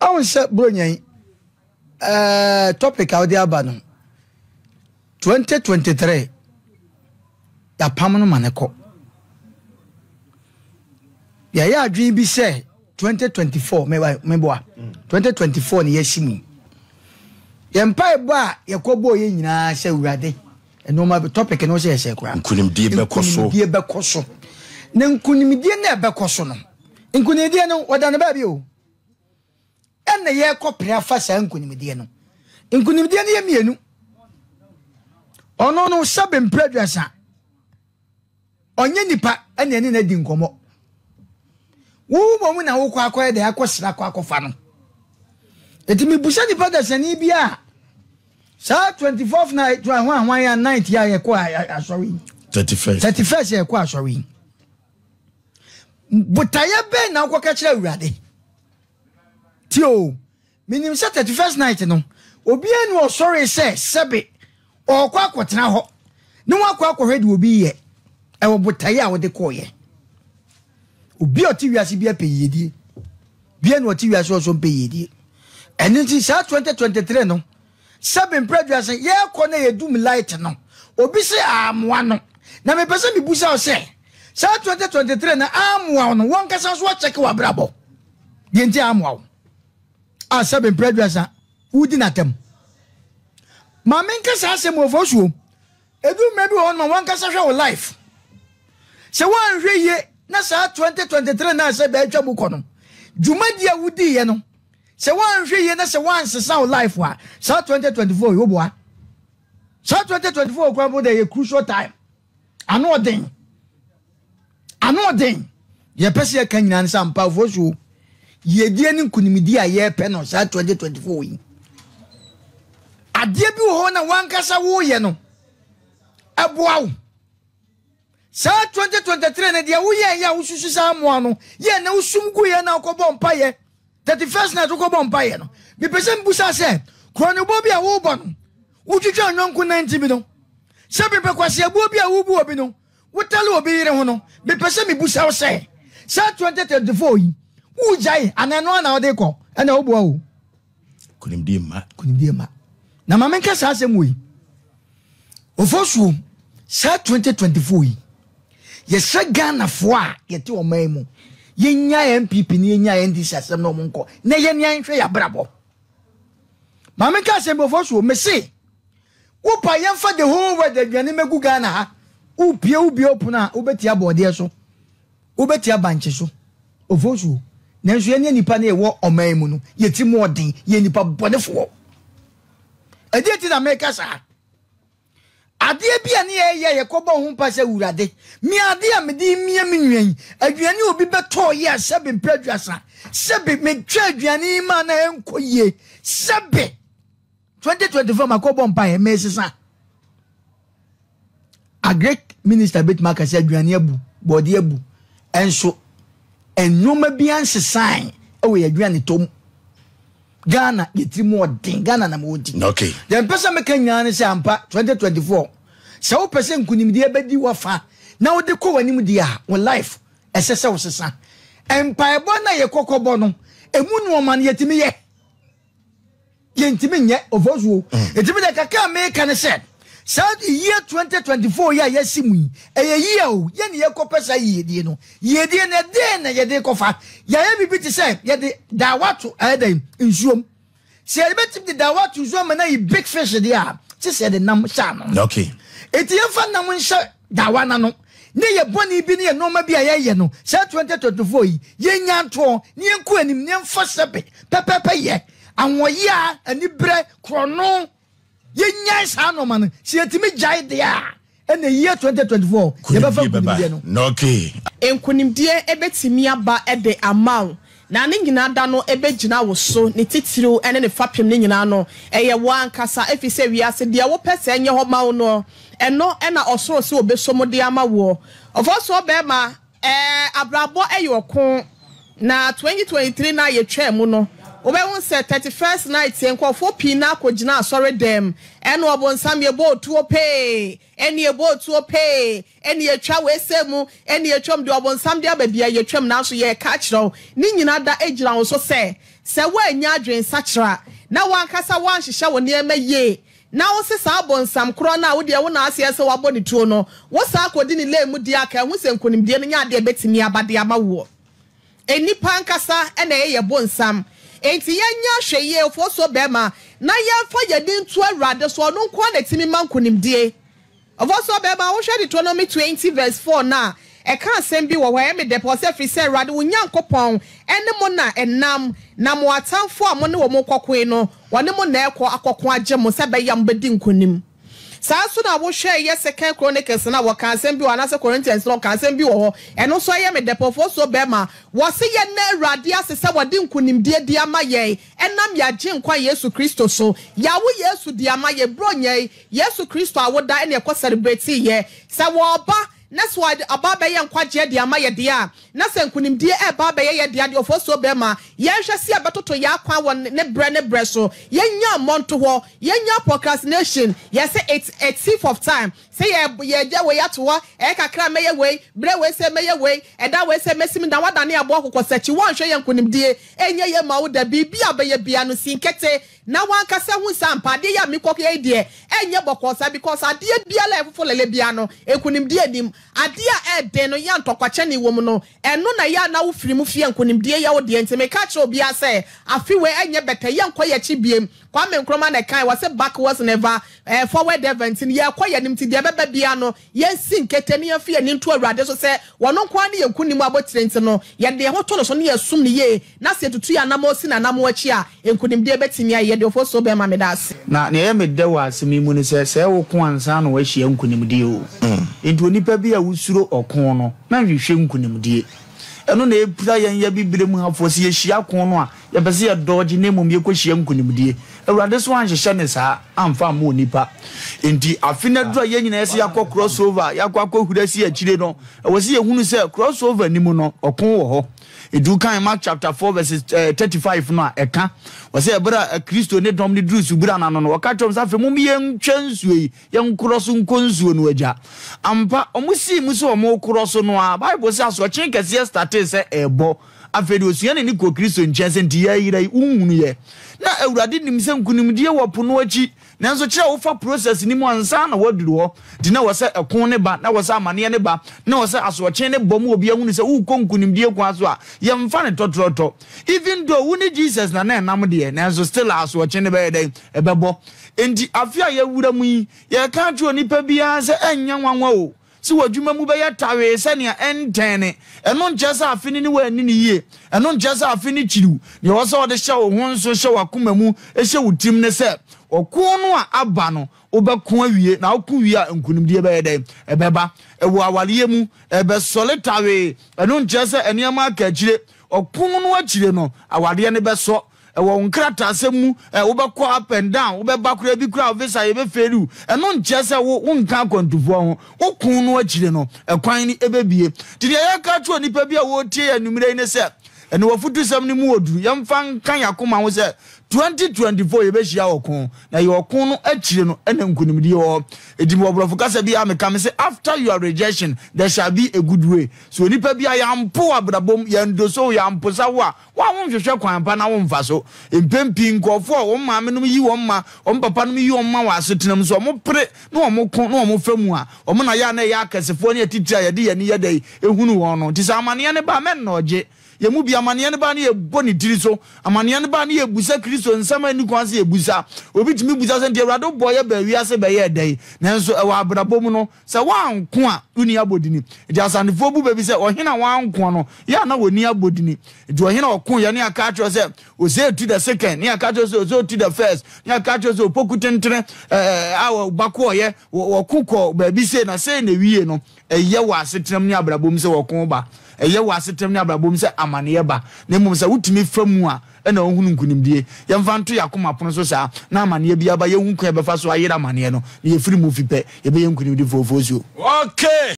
Ahu sɛ Buronya yi, eh, topic a wode aba no, 2023, yɛapam no ma no kɔ. Yɛayɛ adwene bi sɛ 2024, meboa, 2024 ne yɛasi mu. Yɛn mpaebɔ a yɛkɔbɔɔ yɛ nyinaa sɛ Awurade, nneɛma bi topic no sɛ yɛsɛ koraa. Nkunimdie bɛkɔ so. Nkunimdie bɛkɔ so. Na nkunimdie no a ɛbɛkɔ so no, nkunimdie no wɔda no baabi o. Ɛna yɛrekɔ pere afa saa nkunimdie no. Nkunimdie no yɛ mmienu. Ɔno no sɛbe mpere aduasa. Ɔnyɛ nipa ɛna ɛne no adi nkɔmmɔ. Wo mmom na wokɔ akɔyɛ dɛ akɔsra akɔ akɔfa no. Eti mebusa nipa dasani bi a saa 24th night to ahwan ahwan a night a yɛkɔ asɔre yi. 31st. 31st yɛkɔ asɔre yi. Botaeɛ bɛn na wokɔka kyerɛ Awurade? Ti o, menim sɛ 31st night no, obiara ni ɔsɔre sɛ sɛbe ɔrekɔ akɔtena hɔ na wakɔ akɔhwɛ deɛ obi yɛ. Ɛwɔ botaeɛ a wode kɔɔyɛ. Obi a ɔte wiase bi apɛ yiedie. Bia na ɔte wiase ɔsɔ mpɛ yiedie. Ɛno nti saa 2023 no, sɛbe mprɛ aduasa yɛrekɔ na yɛdum light no, obi se amoa no. Na mepɛ sɛ mebusa wo sɛ, saa 2023 no amoa wo no, wankasa nso wakyɛke w'abrabɔ? Deɛ nti amoa wo a sɛbe mprɛ aduasa wodi n'atam. Ma menka saa asɛm wɔ fosuo. Edu mmerɛ bi wɔ hɔ no ma wankasa hwɛ wo life. Sɛ woanhwɛ yie na saa 2023 no a sɛ bɛatwa mu kɔ no, dwumadi a wodiiɛ no, sɛ woanhwɛ yie na sɛ woansesa wo life a, saa 2024 yi woboa. Saa 2024 kora mpo deɛ yɛ crucial time. Ano ɔden. Ano ɔden. Yɛpɛ sɛ yɛka nyinaa ne sɛ ampa afosuo yiedie ne nkunimdie a yɛrepɛ no saa 2024 yi. Adeɛ bi wɔ hɔ na wankasa woyɛ no ɛboa wo. Saa 2023 no deɛ woyɛɛ yɛ a wosusu sɛ amoa no yɛ na wosum guiɛ na wokɔbɔ mpayɛ 31st night wokɔbɔ mpayɛ no. Mepɛ sɛ mbusa sɛ korɔnobɔ bi a wobɔ no wotwitwa nyɔnko nanti bi no sɛ mepɛ kwaseabuo bi a wobu obi no Wotale obi yere ho no, mepɛ sɛ mibisa wo sɛ, saa 2024 yi, woregyae anaa ɛno ara na wode rekɔ? Ɛnna woboa o. Nkonimdie mma. Nkonimdie mma. Na ma menka saa asɛm wei. Ofosuo, saa 2024 yi, yɛsrɛ Ghanafoɔ a yɛte ɔman mu, yɛnyae NPP ne yɛnyae NDC asɛm na wɔn nkɔ, na yɛn yɛnhwɛ yɛn abrabɔ. Ma menka asɛm bi Ofosuo, mese, Wopa yɛmfa the whole world aduane mɛgu Ghana ha. Wopie wobie wo pono a wobɛtia bɔɔdeɛ so, wobɛtia bankye so, ofosuo. Nanso yɛne nnipa no yɛwɔ ɔman yi mu no, yɛ tirim ɔden, yɛ nnipa bɔnefoɔ. Ɛdeɛ nti na meka saa? Adeɛ bi a ne yɛyɛ yɛkɔbɔ ho mpa sɛ Awurade, me adeɛ a mede mia me nua yi, aduane obi bɛtɔɔ yɛ a sɛbe mpɛ aduasa, sɛbe metwa aduane yi ma na ɛnkɔ yie, sɛbe 2024 makɔ bɔ mpaeɛ mesesa agric minister bɛtumi aka sɛ aduane abu bɔɔde abu ɛnso nneɛma bi ansesan ɛwɔ yɛ aduane tɔ mu Ghana yɛtiri mu ɔden Ghana na mewɔ nti okay. Deɛ mpɛ sɛ meka nyinaa ne sɛ ampa 2024 sɛ wopɛ sɛ nkunimdie bɛdi wafa na wode kɔ w'anim deɛ a wo life ɛsɛ sɛ wosesa mpaebɔ na yɛkɔkɔbɔ no ɛmu nnoɔma no yɛtumi yɛ Yɛntumi nyɛ ofosuo. Enti me deɛ kakra a meka ne sɛ, saa year 2024 yi a yɛasi mu yi, ɛyɛ year o, yɛn na yɛkɔpɛ saa yiedie no. Yiedie no, ɛdeɛn na yɛde rekɔfa? Yɛayɛ biribi te sɛ yɛde daawa to ɛyɛ dɛn nsuom. Sɛ yɛbɛtumi de daawa ato nsuom ama no ayi big fish deɛ a, gye sɛ yɛde nam hyɛ ano. Okay. Enti yɛmfa nam nhyɛ daawa no ano, ne yɛ bɔne bi ne yɛ nnoɔma bi a yɛyɛ no saa 2024 yi, yɛnya ntoɔ na yɛnkɔ anim na yɛmfa sɛbe pɛpɛpɛ yɛ. Ahoɔyea, aniberɛ, korɔno, yɛnyae saa nnoɔma no. Sɛ yɛtumi gyae deɛ a, ɛna year 2024 yɛbɛfa nkunimdie no. Okay. Nkunimdie bɛtumi aba de ama wo, na ne nyinaa da no bɛgyina wo so, ne titiriw ne ne fapem no nyinaa no, ɛyɛ wo ankasa, ɛfiri sɛ wiase, deɛ wopɛ sɛ ɛnyɛ hɔ ma wo no, ɛno na ɔsoro se ɔbɛsɔ mu de ama woɔ. Ɔfɔsoɔ barima, Ɛɛ abrabɔ yɛ ɔko na 2023 no a yɛtwaa mu no wobɛhu sɛ 31st night nkurɔfoɔ pii no ara kɔgyina asɔre dɛm ɛna ɔbonsam yɛbɔ otuo pee ɛne yɛbɔ otuo pee ɛne yɛtwa wei sɛ mu ɛne yɛtwam deɛ ɔbonsam de aba bia yɛtwam nanso yɛreka akyerɛ wo ne nyina da gyina wo so sɛ. Sɛ woannya adwensakyera na w'ankasa woanhyehyɛ wo nneɛma yie na wose saa bonsam korɔ no a wo deɛ wo na aseɛ sɛ woabɔ ne tuo no, wo saa kɔdi ne lane mu deɛ a, ka hu sɛ nkonimdie no nyɛ adeɛ a ɛbɛtumi aba de ama woɔ. Nnipa ankasa na ɛyɛ yɛn bonsam. Enti yɛnyɛ ahwɛyie, ofosuo bɛrima, na yɛmfa yɛn ani nto Awurade so, ɔno nko ara na ɛtumi ma nkonimdie. Ɔfɔsɔ bɛrima, wohwɛ Deuteronomy 20 verse 4 no a, ɛka asɛm bi wɔ hɔ a ɛyɛ me dɛ paa, ɔse, Ɛfiri sɛ Awurade wo Nyankopɔn ne mo na ɛnam, na mo atamfoɔ a mo ne wɔn rekɔko yi no, wɔne mo na ɛrekɔ akɔko agye mo, sɛ ɛbɛyɛ a mobɛdi nkonim. Saa nso na wohwɛ yɛ Second Chronicles no a, wɔka asɛm bi wɔ hɔ, anaasɛ Corinthians no, wɔka asɛm bi wɔ hɔ, ɛno nso ɛyɛ me dɛ paa, Ɔfɔsɔ bɛrima, wɔse yɛnna Awurade ase sɛ wɔde nkonimdie de ama yɛn, ɛnam yɛn Agyenkwa Yesu Kristo so. Yɛawo Yesu de ama yɛn, Buronya yi, Yesu Kristo awoda na yɛkɔ sɛlebretee yɛ. Sɛ wɔreba na sɛ ɔba abɛyɛ nkwagyeɛ de ama yɛ deɛ a, na sɛ nkunimdie reba abɛyɛ yɛ dea deɛ, ɔfɔsuo bɛma yɛnhwɛ sɛ yɛbɛtoto yɛn akwan wɔ ne berɛ ne berɛ so. Yɛnnya mmɔntohɔ, yɛnnya procrastination, yɛse it's a thief of time, sɛ yɛ yɛgya wei ato hɔ, ɛyɛ kakra a mɛyɛ wei, berɛ wei sɛ mɛyɛ wei, ɛda wei sɛ mɛsi me dan, woadane aboa kɔkɔsakyi, woanhwɛ yɛ nkunimdie ɛnyɛ yie mma wo da, biribi a wobɛyɛ biara no si nkete. Na wankasa hu sɛ ampa adeɛ yi a mekɔ yɛ yi deɛ ɛnyɛ bɔkɔɔ saa because adeɛ biara a ɛfofo lɛlɛ biara no nkunimdie nnim. Adeɛ a ɛɛden no yɛ a ntɔkwakyɛne wɔ mu no ɛno na ɛyɛ a na wo firi mu fie a nkunimdie yɛ wo deɛ nti meka kyerɛ obiara sɛ afe wei ɛnyɛ bɛtɛ yɛnkɔ yɛkyi biem. Kwame Nkrumah na ɛkae wɔse backwards never eh forward ever nti no yɛɛkɔ yɛnim nti deɛ ɛbɛba biara no Yɛnsi nkete na yɛmfa yɛn ani nto Awurade so sɛ ɔno nko ara ne yɛn nkonim abotire nti no, yɛde yɛn ho to no so na yɛsom no yie, na sɛ yɛtutu yɛn anammɔn si n'anammɔn akyi a, nkonimdie bɛtumi ayɛ yɛn deɛ. Ofosuo Bɛrima, meda ase. Na nea ɛyɛ me dɛ wɔ asɛm yi mu ne sɛ, sɛɛ woko ansa na woahyia nkonimdie o. Enti onipa bi a wosuro ɔko no, mɛnhwehwɛ nkonimdie. Ɛno na ɛpira yɛn Abibirem hafoɔ, sɛ yɛhyia ko no a, Yɛpɛ sɛ yɛdɔɔgye na mmom yɛkɔhyia nkonimdie. Awurade nso anhyehyɛ no saa amfa amma onipa. Enti afe no aduru a yɛn nyinaa yɛsɛ yɛakɔ cross over, yɛakɔ akɔhuri asi akyire no, ɛwɔ sɛ yɛhunu sɛ cross over no mu no, ɔko wɔ hɔ. Enti wokan Mark chapter 4 verses 35 no a, ɛka, ɔsɛ ɛberɛ a Kristo ne dɔm no duruu subura no ano no, ɔka kyerɛ wɔn sɛ afei mom yɛntwa nsuo yi, yɛnkorɔ so nkɔ nsuo no agya. Ampa, wɔsii mu sɛ wɔrekorɔ so no ara, Bible sɛ asorɔkye kɛseɛ startee sɛ ɛrebɔ. Afei de osuani no kɔɔ Kristo nkyɛn sɛ, Nti yɛreyera yi, wonhunu yɛ? Na Awurade nim sɛ nkunimdie wɔ po no akyi, nanso kyerɛ a wofa process no mu ansa na woaduru hɔ. Nti na ɛwɔ sɛ ɛko no ba, na ɛwɔ sɛ amaneɛ no ba, na ɛwɔ sɛ asoɔkye no bɔ ma obi ahunu sɛ worekɔ nkunimdie kwan so a, yɛmfa no tɔtrɔtɔ. Even though wo ne Jesus na na ɛnam deɛ, nanso still a asoɔkye no bɛyɛ dɛn? Ɛbɛbɔ. Enti afe a yɛawura mu yi, yɛreka akyerɛ onipa biara sɛ ɛnyɛ nwanwa o, Sɛ w'adwuma mu bɛyɛ tawee sɛnea ɛntɛne. Ɛno nkyerɛ sɛ afe no ne woanni no yie. Ɛno nkyerɛ sɛ afe no kyiri wo. Nea ɛwɔ sɛ wɔde hyɛ wo ho nso, hyɛ w'akoma mu, hyɛ wo tirim ne sɛ, ɔko no a aba no, wobɛko awie, na woko wie a, nkonimdie bɛyɛ dɛn? Ɛbɛba. Ɛwɔ awareɛ mu, ɛbɛsɔre tawee. Ɛno nkyerɛ sɛ nneɛma aka akyire. Ɔko no akyire no, awareɛ no bɛsɔ. Ɛwɔ wo nkrataasɛm mu, ɛ, wobɛkɔ up and down, wobɛba koraa bi koraa wo visa yɛbɛfeeli wo. Ɛno nkyerɛ sɛ wo, wonka akwantufoɔ ho. Wo ko no akyire no, ɛkwan no ɛbɛbue. Nti deɛ yɛreka akyerɛ onipa bi a ɔretie yɛn anwummerɛ yi ne sɛ, ɛne w'afutusɛm no mu ɔduru, yɛmfa nka yɛn akoma ho sɛ 2024 yɛbɛhyia ɔko, na yɛ ɔko no akyire no ɛna nkunimdie wɔ hɔ. Enti mewɔ borɔfo kasa bi a meka, mese after your rejection there shall be a good way. So onipa bi a yɛampo wo abrabɔ mu, yɛndoso wo, yɛamposa wo a, Wo a wonhwehwɛ kwan pa na womfa so. Mpɛn pii nkurɔfo a wɔn maamenom yi wɔn ma, wɔn papanom yi wɔn ma wɔ asetena mu, sɛ wɔpere na wɔko na wɔfa mu a, wɔn na yɛ a na ɛyɛ akɛsefoɔ ne atitire a yɛde yɛn ani yɛ dɛn hunu wɔn no. Nti sɛ amaneɛ no ba a, mɛnnɔɔgye. Yɛn mu bi, amaneɛ no ba a na yɛbɔ ne tiri so. Amaneɛ no ba a na yɛbusa Kristo nsɛm a ɛnni kwan sɛ yɛbusa. Obi tumi busa sɛ, Nti Awurade wobɔɔ yɛn baa wiase bɛyɛɛ dɛn? Nanso ɛwɔ abrabɔ mu no, Sɛ woanko a, wonni abodini. Enti Asantefoɔ bu bɛ bi sɛ, Ɔhene a wanko no, yɛ a na ɔnni abodini. Enti ɔhene a ɔkoeɛ ne aka akyerɛ sɛ, Osei tu the second, ne aka akyerɛ sɛ Osei tu the first, ne aka akyerɛ sɛ Opoku tentene a ɔba kɔeɛ, wɔko kɔɔ baabi sei na sei na ɛwie no. Ɛyɛ wɔ asetenam ne abrabɔ mu sɛ ɔko ba. Ɛyɛ wɔ asetenam ne abrabɔ mu sɛ amaneɛ ba. Na mmom sɛ wotumi fa mu a, na ɔhunu nkunimdie. Yɛmfa nto yɛn akoma pono so saa, na amaneɛ biara ba, yɛhu kwan a yɛbɛfa so ayere amaneɛ no, na yɛfiri mu fi pɛ, yɛbɛyɛ nkunimdifoɔ. Fosuo. Okay.